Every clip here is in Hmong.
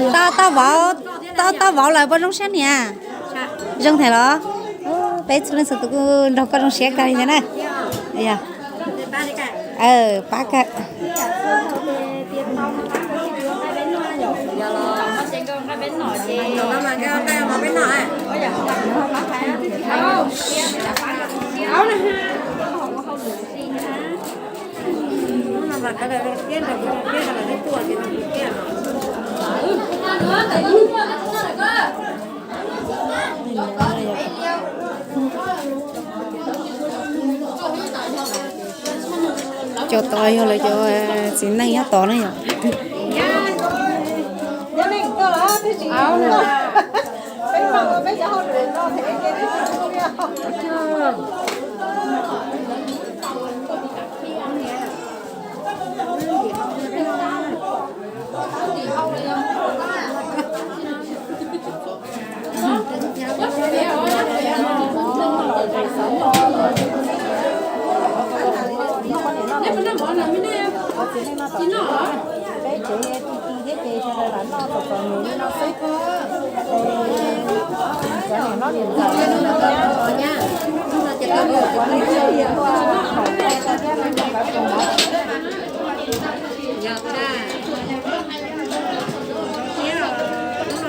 Tau, tau vauv, tau, tau vauv lawm puas zoo siab niam? Zoo thiab los? Peb txhua leej txhua tus kuj nrog koj zoo siab kawg li thiab na. Pab kawg. Cov tod yog lawv cov txiv neej nyob tod na yom. Yog nej cov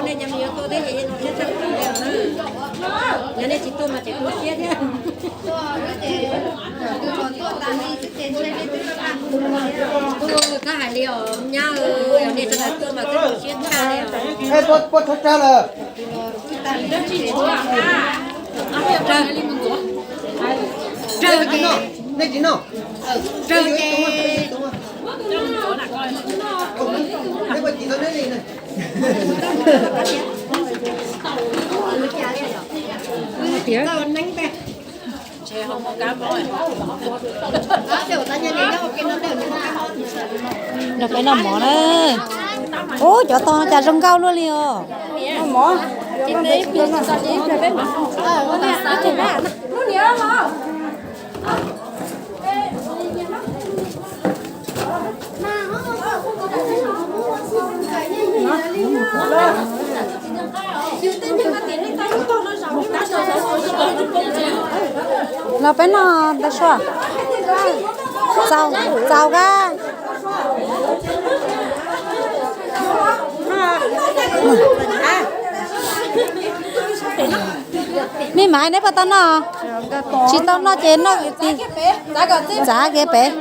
me nyuam tuaj thiab ces nej tsis tuaj mas tseem tu siab thiab. Koj hais li os nyab, yog nej sawv daws tuaj mas twb tu siab tshaj li. Raug ces, raug ces, Nrog peb noj mov na. Ub, cov tog cas zoo nkauj luaj li os. Noj mov. Los peb noj ntawd sua. Txaus, txaus kab. Me mas neb puas tau noj? Tsis tau noj ces noj, txav kiag pem.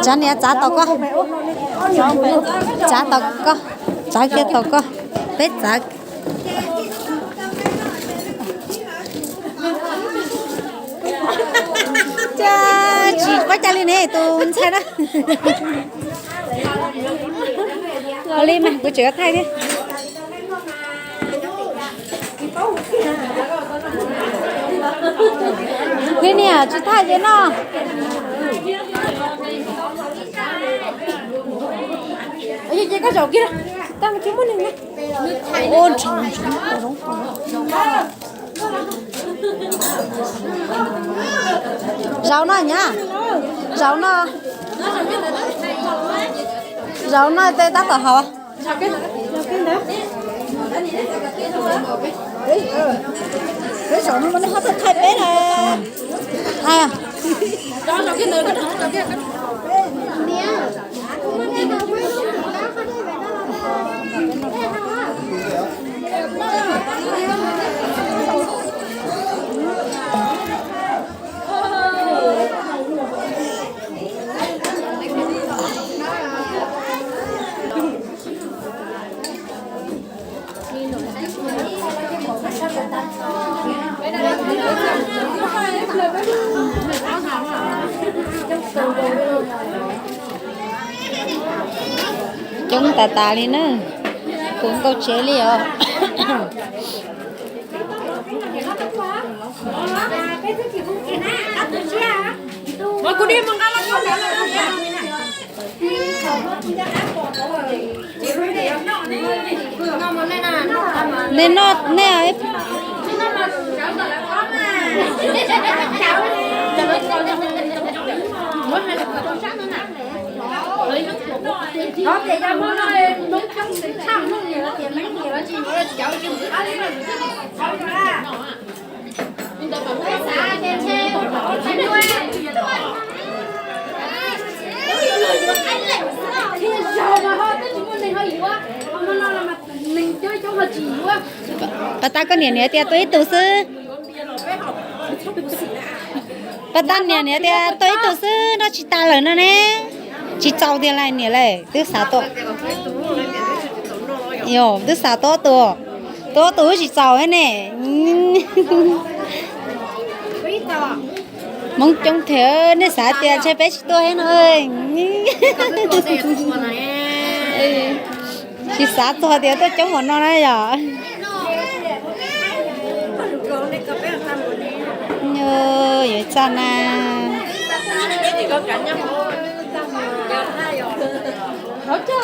Txav niam, txav tom koj. Txav tom koj. Txav kiag tom koj. Peb txav. Cas tsis paub cas li ne tus ntxhais na. Ua li mas kuv tseem thaij thiab. Li niam tsis thaij ces noj. Ua, tsis muaj neeg na. Ua, ntshav, ntshav, ntshav. Zaum no nyab. Zaum no. Zaum no tej tab tom haus. Peb zaum no mas nej ho tau thaij peb na. Thaij. Coob tas tas li na, puv nkaus tsev li os. Nej noj, nej. Pas tas koj niam niam tias tua ib tug xwb. Pas tas niam niam tias tua ib tug xwb, noj tsis tas lawm no ne. Tsis txaus tiag lais niam lais, twb xav tua. Yog twb xav tua tus, tua tus tsis txaus ne. Hmoob coob thiab, nej xav tias ntshe peb tsis tuaj thiab no. Tsis xav txog tias tuaj coob npaum no na yom. Yuav txaj na. Cas tub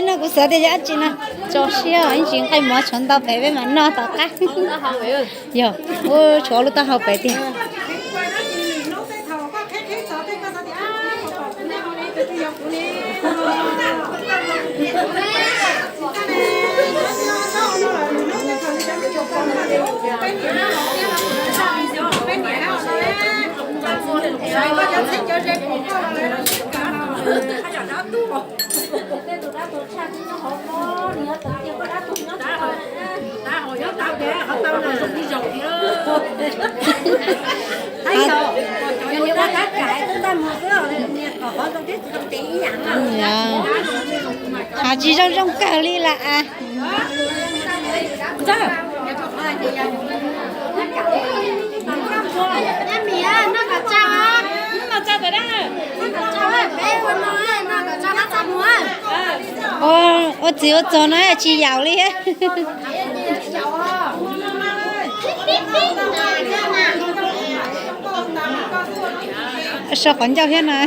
no kuv xav tias yog dab tsi no. Tso siab ib ntsis nqaij mov tshuav ntau pem peb mam noj tom qab. Yog, tshuav lub taub hau pem tiag. Has tsis zoo zoo kawg li lawm as. Ua txiv ua txog no tsis yaum li. So qhov ncauj thiab no.